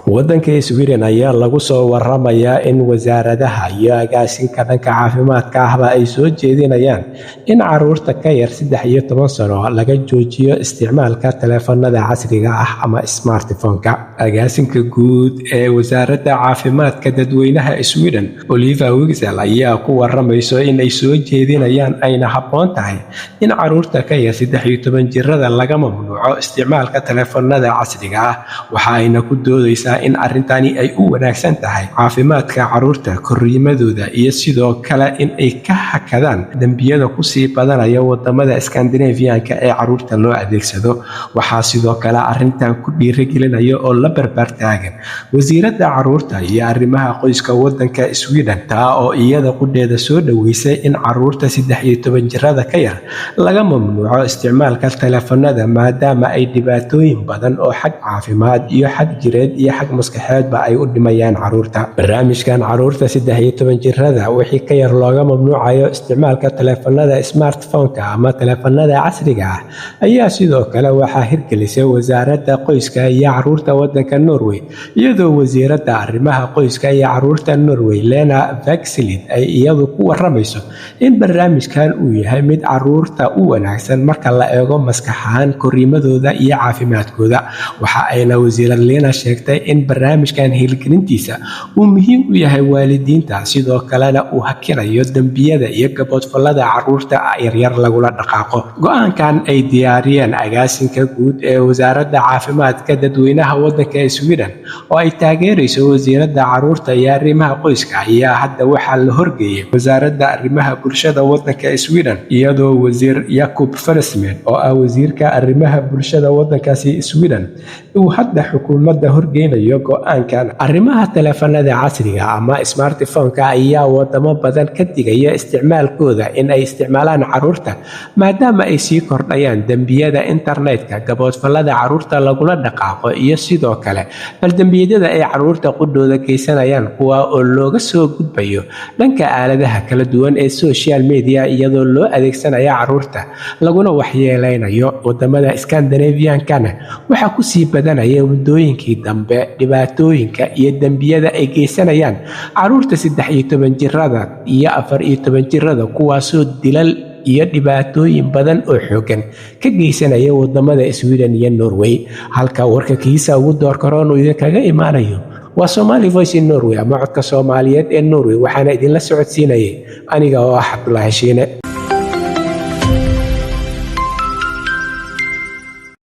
Wadanka Sweden ayaa lagu soo waramayaa in wasaaradaha iyo agaasinka dhanka caafimaadka ahba ay soo jeedinayaan in caruurta ka yar 13 sano laga joojiyo isticmaalka taleefanada casriga ah ama smartphone-ka. Agaasinka guud ee wasaaradda caafimaadka dadweynaha Sweden, Oliver Wigzell, ayaa ku waramayso in ay soo jeedinayaan ayna habboon tahay in caruurta ka yar 13 jirada laga mamnuuco isticmaalka taleefanada casriga ah. Waxa ayna ku doodaysaa in arrintani ay u wanaagsan tahay caafimaadka caruurta, korriimadooda iyo sidoo kale in ay ka hakadaan dembiyada kusii badanaya wadamada Scandinavian-ka ee caruurta loo adeegsado. Waxaa sidoo kale arrintan ku dhiirigelinaya oo la barbar taagan wasiiradda caruurta iyo arrimaha qoyska wadanka Sweden, taa oo iyada qudheeda soo dhoweysay in caruurta 13 jirada ka yar laga mamnuuco isticmaalka taleefanada, maadaama ay dhibaatooyin badan oo xag caafimaad iyo xag jireed iyo xag maskaxeedba ay u dhimayaan caruurta. Barnaamijkan caruurta 13 jirada wixii ka yar looga mamnuucayo isticmaalka taleefanada smartphone-ka ama taleefanada casriga ah ayaa sidoo kale waxaa hirgelisay wasaaradda qoyska iyo caruurta wadanka Norway, iyadoo wasiiradda arrimaha qoyska iyo caruurta Norway, Lena Vegslid, ay iyadu ku waramayso in barnaamijkan uu yahay mid caruurta u wanaagsan marka la eego maskaxahaan korriimadooda iyo caafimaadkooda. Waxa ayna wasiirad Lena sheegtay in barnaamijkan hirgelintiisa uu muhiim u yahay waalidiinta, sidoo kalena uu hakinayo dembiyada iyo gaboodfallada caruurta yaryar lagula dhaqaaqo. Go'aankan ay diyaariyeen agaasinka guud ee wasaaradda caafimaadka dadweynaha wadanka Sweden oo ay taageerayso wasiiradda caruurta iyo arrimaha qoyska ayaa hadda waxaa la horgeeyay wasaaradda arrimaha bulshada wadanka Sweden, iyadoo wasiir Jakob Forssmed oo ah wasiirka arrimaha bulshada wadankaasi Sweden uu hadda xukuumadda horgeynayo go'aankan. Arrimaha taleefanada casriga ama smartphone-ka ayaa wadamo badan ka digaya isticmaalkooda in ay isticmaalaan caruurta, maadaama ay sii kordhayaan dembiyada internetka, gaboodfallada caruurta lagula dhaqaaqo iyo sidoo kale faldembiyadada ay caruurta qudhooda geysanayaan, kuwa oo looga soo gudbayo dhanka aaladaha kala duwan ee social media, iyadoo loo adeegsanaya caruurta laguna waxyeeleynayo. Wadamada Scandinavian-kana waxaa kusii badanaya muddooyinkii dambe dhibaatooyinka iyo dembiyada ay geysanayaan caruurta 13 jirada iyo 14 jirada, kuwaasoo dilal iyo dhibaatooyin badan oo xooggan ka geysanaya wadamada Sweden iyo Norway. Halka warka kiisa ugu doorkaroon uu idinkaga imaanayo waa Somali Voice in Norway ama Codka Soomaaliyeed ee Norway. Waxaana idinla socodsiinayay aniga oo ah Cabdulaahi Shiine.